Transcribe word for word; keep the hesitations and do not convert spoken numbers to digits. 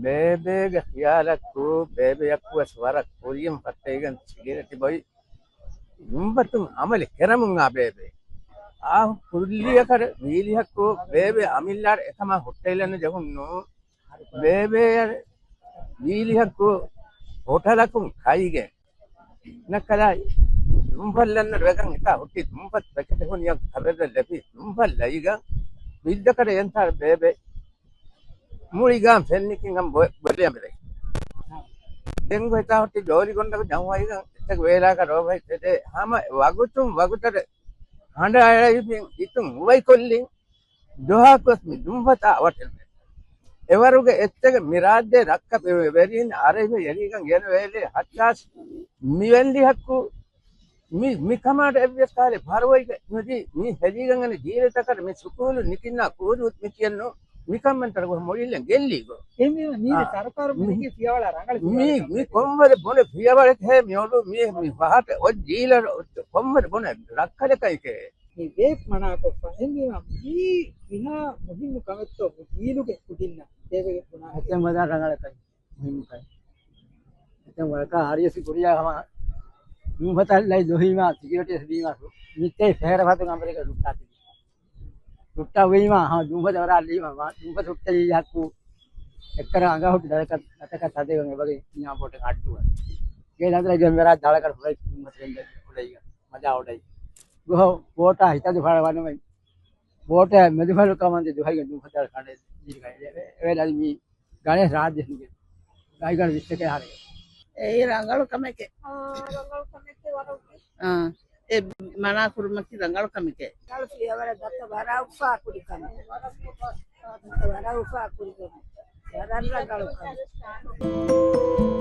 ބޭބޭގެ ޚިޔާލަކު، ބޭބެއަކުވެސް ވަރަށް ކުރިޔަށް ފައްޓައިގެން ސިގިރެޓި ބޮއި، ނުންފަތުން އަމަލެއް ކެރަމުން އާ ބޭބެ. އާ ކުއްލިއަކަށް ވީލިހައްކު ބޭބެ އަމިއްލާރަ އެކަމާ ހުއްޓައިލަން ޖެހުން ނޫ. ބޭބެ ވީލިހައްކު ހޮޓަލަކުން ކައިގެން. ނަކަލާ ނުންފަތްލަންނަ ވެގަން އެތާ ހުއްޓި ނުންފަތް ޕެކެޓެއް ހުނިޔަ ކަބެއްރަށް ލެބި ނުންފަތް ލައިގަން ވިއްދަކަރަ އެންތާރ ބޭބެ މުޅިގާން ފެންނިކިން ހަމަ ބޮ-، ބޮލި އަނބިރެ. ދެން ގޮތާ ހުއްޓި ޖޯލި ގޮނޑަކު ޖަމުވައިގަން އެތަކު ވޭލާގަ ރޯބައި ތެދޭ ހަމަ ވަގުތުން ވަގުތަރެ ހަނޑާ އެޅައިފިން ހިތުން އުވައިކޮށްލިން. ދުހާކުވެސް މި ދުންފަތާ އަވަޓެން. އެވަރުގެ އެއްޗެގެ މި ރާއްޖޭ ރައްކަ ވެރީން އަރައިފަ އެރީގަން ގެނެވޭލޭ ހައްޗާސް މިވެންދިހައްކު މި، މި ކަމާޑ އެއްވެސް ކާލެ ފަރުވައިގެ ނުދީ މި ހެދީގަން އަނެ ޖީލަތަކަށް މި ސުކޫލު ނިކިންނާ ކޫރު މި ކިޔަންނު މިކަންމަންތަރަ މުޅިއްލެން ގެއްލީގޮ. އެހެންވީމަ މީގެ އާ. ސަރުކާރު މި، މިނިގި ފިޔަވަޅަށް ރަނގަޅު މި، ފިޔަވަޅެއް މި ކަމެއް ކޮންވަރެ ބޮނެ ފިޔަވަޅެއް ހޭ މިއޮޑު މި، މި ފަހަތަ އޮތް ޖީލަ ކޮންވަރެ ބޮނެ ރައްކަލެކައިކޭ. މި ވޭޕް މަނާކޮށްފަ. އެހެންވީމަ މީ ކިހާ މުހިންމު ކަމެއްތޯ މި ޖީލުގެ ކުދިންނަށް ދޭވެގެ ބުނާ. އެތެން ވަދާ ރަނގަޅަކަށް މުހިންމު ކަން. އެތެން ވަރަކާ ހަރިޔަސި ކުރިޔާ ހަމަ ނޫފަތަށް ލައި ދޮހީމާ ސިކިއުރިޓީ ދީމާ މިތޭ ފެހެރަ ފަތުން އަނބަރެގެ ރުއްޓާ ތިބި. ރުއްޓާ ވީމާ ހަމަ ނޫފަތަށް ވަރާ ލީމާ ނޫފަތަށް ހުއްޓައި ހައްކު އެއްކަރަ އަނގަ ހުއްޓި ދަޅަކަށް ދަތަކަށް ސަދެގަން އެބަގެ މިޔާ ބޯޓެއް އައްޑުވަ. ގޭ ދަނދަރަ ގެން ވެރާ ދަޅަކަށް ފުރައި ނޫފަތަށް ގެންދަ އުޑައިގަ މަޖާ އުޑައި. ގޮހަ ބޯޓާ ހިތަދު ފަޅަވަނަމަ ބޯޓެއް މެދުފަލު ކަމަންދެ ދުހައިގެން ދުންފަތަށް ކަނޑައެ ދީގަ އެވެ. އެވެ ދަނީ މީ ގަނެ ރާއްޖެ ހިނގެ. ގައިގަނޑު ވިއްސަކޭ ހަރެ. އެއީ ރަނގަޅު ކަމެކޭ. އާ، ރަނގަޅު ކަމެކޭ ވަރަށް. އާ، އެ މަނާ ކުރުމަކީ ރަނގަޅު ކަމެކޭ. ރަނގަޅު ފިޔަވަޅެއް ދައްކަ ވަރަށް އުފާ ކުރި ކަމެއް. ވަރަށް އުފާ ކުރި ކަމެއް. ވަރަށް ރަނގަޅު ކަމެއް.